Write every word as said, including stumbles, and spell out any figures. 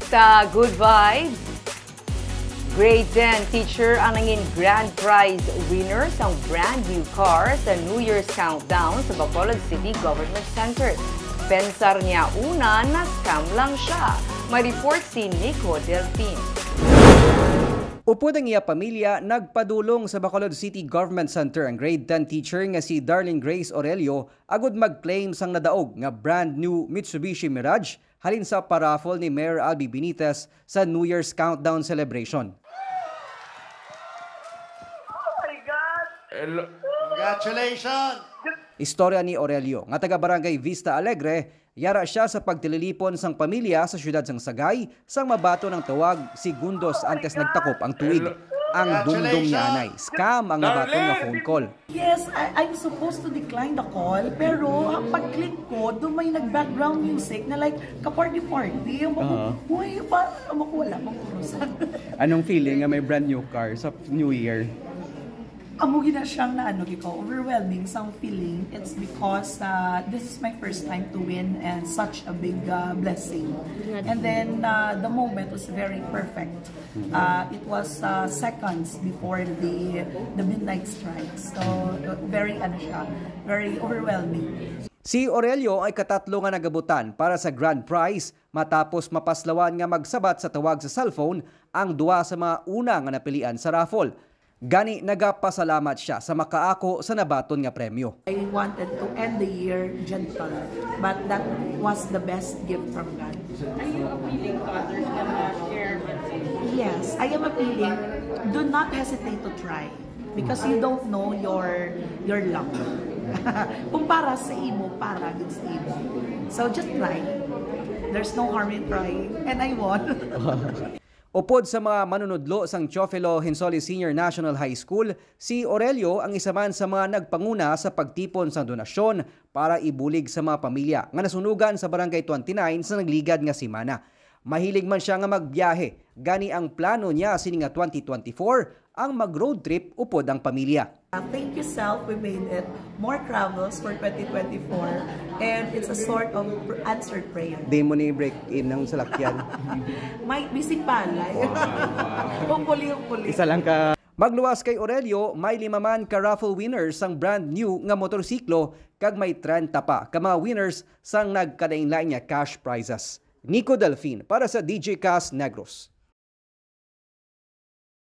Sa Good Vibes, Grade ten teacher ang nangin grand prize winner sang brand new car sa New Year's countdown sa Bacolod City Government Center. Pensar niya una na scam lang siya. May report si Nico Delfin. Upod ang iya pamilya, nagpadulong sa Bacolod City Government Center ang grade ten teacher nga si Darling Grace Aurelio agud mag-claim sang nadaog nga brand new Mitsubishi Mirage halin sa paraffle ni Mayor Albee Benitez sa New Year's countdown celebration. Oh my God! Hello. Congratulations! Istorya ni Aurelio, nga taga Barangay Vista Alegre, yara siya sa pagtililipon sang pamilya sa siyudad sang Sagay sang mabaton ang tawag segundos antes nagtakop ang tuig. Ang dumdom niya anay, scam ang nabaton nga phone call. Yes, I, I'm supposed to decline the call, pero ang pag-click ko, doon may nag-background music na like, ka-party-party. Ang mga, uy, parang ang mga wala mang oras. Anong feeling nga may brand new car sa New Year? Amo gina siyang na ano, giko, overwhelming sang feeling. It's because uh, this is my first time to win and such a big uh, blessing. And then uh, the moment was very perfect. Uh, it was uh, seconds before the the midnight strike. So uh, very ano siya, very overwhelming. Si Aurelio ay katatlo nga nagabutan para sa grand prize matapos mapaslawan nga magsabat sa tawag sa cellphone ang duha sa mga una nga napilian sa raffle. Gani, nagapasalamat siya sa makaako sa nabaton nga premyo. I wanted to end the year gentle, but that was the best gift from God. Are you appealing to others na share? Yes, I am appealing. Do not hesitate to try because you don't know your your luck. Kung para sa imo, para gid sa imo. So just try. There's no harm in trying. And I won. Upod sa mga manunudlo sang Teofilo Hensoles Senior National High School, si Aurelio ang isa man sa mga nagpanguna sa pagtipon sang donasyon para ibulig sa mga pamilya nga nasunugan sa Barangay twenty-nine sa nagligad nga semana. Mahilig man siya nga magbiyahe, gani ang plano niya sini nga twenty twenty-four ang mag-road trip upod ang pamilya. Uh, thank you, self. We made it. More travels for twenty twenty-four. And it's a sort of pr- answered prayer. Di mo ni break in ang salakyan. Might be si Palay. Hopefully, hopefully. Isa lang ka Magluwas kay Aurelio, may lima man ka raffle winners sang brand new nga motorsiklo kag may trenta pa ka mga winners sang nagkalainlain nga cash prizes. Nico Delfin para sa D J Cast Negros.